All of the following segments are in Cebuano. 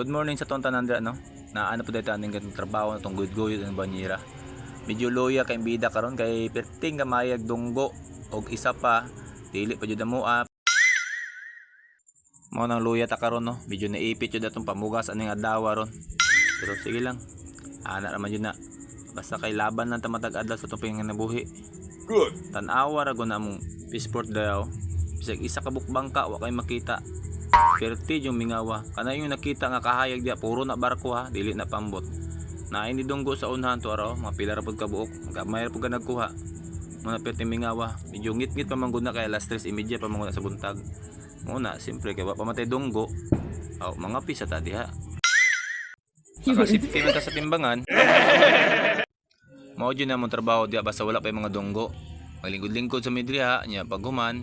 Good morning sa atong tanan dira, no. Naano po dito aning ganitong trabaho na tong guyod-guyod ang banyera. Medyo luya kay bida karon kay perting kamayag dunggo og isa pa dili pa jud amoa. Mao nang luya ta karon, no. Medyo naipit jud atong pamugas aning adlaw ron. Pero sige lang. Ana ra man jud na. Basta kay laban lang ta matag adlaw sa atong panginabuhi. Good. Tan-awa ra gud na among passport daw. Bisag isa ka bukbangka wa kay makita. Perti yung mingawa. Kana yung nakita nga kahayag diya puro na barko ha, dili na pambot. Naay ni dunggo sa unahan to araw, mga pila ra pud ka buok. Gamay ra pud ka nagkuha. Muna perti mingawa. Medyo ngit-ngit pa man gud na kay alas 3:30 pa man gud na sa buntag. Muna, siyempre kay wa pa matay dunggo. Aw, mga pisa ta diha. Nakasipti man ta sa timbangan. Mao jud na among trabaho diha basta wala pa yung mga dunggo. Maglingkod-lingkod sa midriha nya paghuman,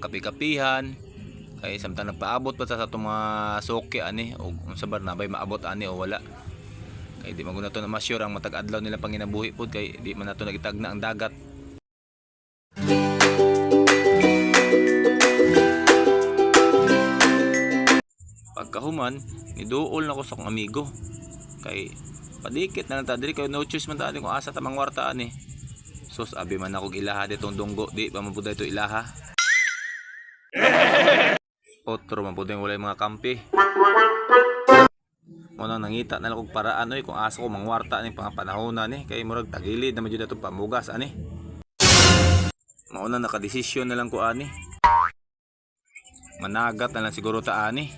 kapi-kapihan kay samtang nagpaabot pa ta sa atong mga suki ani og unsa ba na bay maabot ani o wala. Kay di man gud nato na ma-sure ang matag adlaw nila panginabuhi pod kay di man nato nagitagna ang dagat. Pagkahuman, niduol na ko sa akong amigo. Kay padikit na lang ta diri kay no choice man ta ani kung asa ta mangwarta ani. Sus, abi man ako ilaha ditong dunggo, di pa man pud ito ilaha. Otro man pud yung walay mga kampi. Mo nang nangita na lang kog paraan oy kung asa ko mangwarta ani pang panahon na ni kay murag tagilid na man jud atong pamugas ani. Mao na nakadesisyon na lang ko ani. Managat na lang siguro ta ani.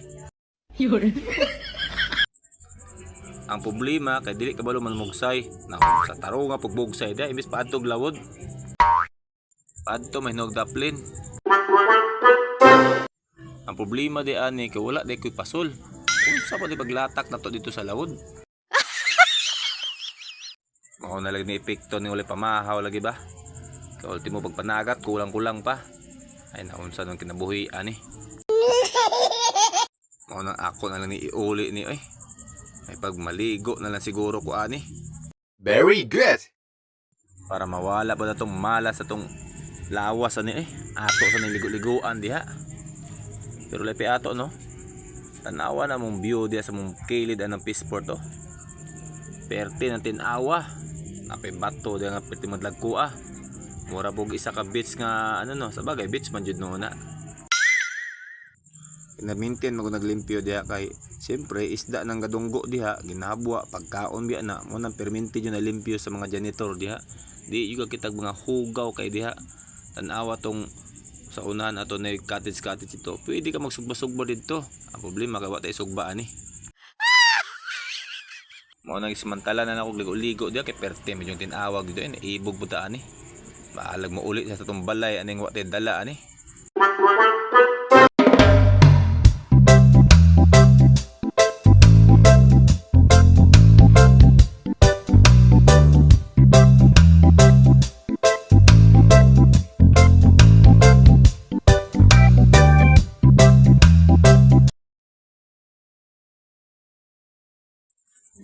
Ang problema kay dili kabalo man mugsay. Nako sa tarong nga pugbugsay da imbes paadtog lawod. Paadto may hinog daplin. Ang problema di ani kay wala di ko'y pasol. Unsa pa di paglatak nato dito sa lawod? Mao na lagi ni epekto ni walay pamahaw lagi ba? Kay ultimo pagpanagat kulang-kulang pa. Ay naunsa nung kinabuhi ani. Mao nang ako na lang ni iuli ni oy. May pagmaligo na lang siguro ko ani Very good. Para mawala pa na tong malas sa tong lawas ani eh. Ato sa niligo-liguan diha. Pero lepi ato, no. Tanawa na mong view diha sa mong kilid anang passport to. Perte ng tinawa. Napay bato diha nga perti madlagko ah. Mura pog isa ka beach nga ano no, sa bagay beach man jud no na. Gina-maintain mo naglimpyo diha kay siyempre isda ng gadunggo diha ginahabwa pagkaon biya na mo nang perminti jud na limpyo sa mga janitor diha. Di juga kitag mga hugaw kay diha. Tan-awa tong sa unahan ato na cottage cottage ito. Pwede ka magsugba-sugba didto. Ang problema kay wa tay sugba ani. Mao nang isamantala na nako ligo-ligo diha kay perte medyo tinawag dito eh, ibog buta ani. Maalag mo uli sa atong balay aning wa tay dala ani.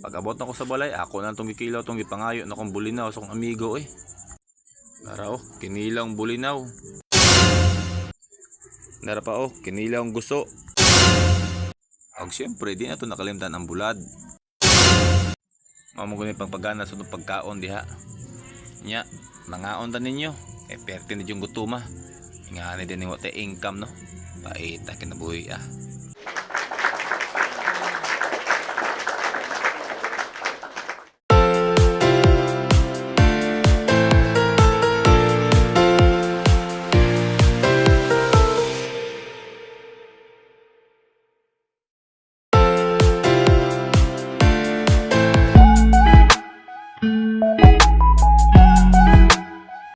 Pag abot na ko sa balay, ako na itong gikilaw, itong gipangayo na kong bulinaw sa akong amigo eh. Nara oh, kinilang bulinaw. Nara pa oh, kinilang guso. Og siyempre, di na ito nakalimtan ang bulad. Mao mo gani pagpagana sa itong pagkaon diha. Nya, mangaon ta ninyo. Kay perte na yung gutuma. Ingani din ni wa tay income, no. Paita kinabuhi ah.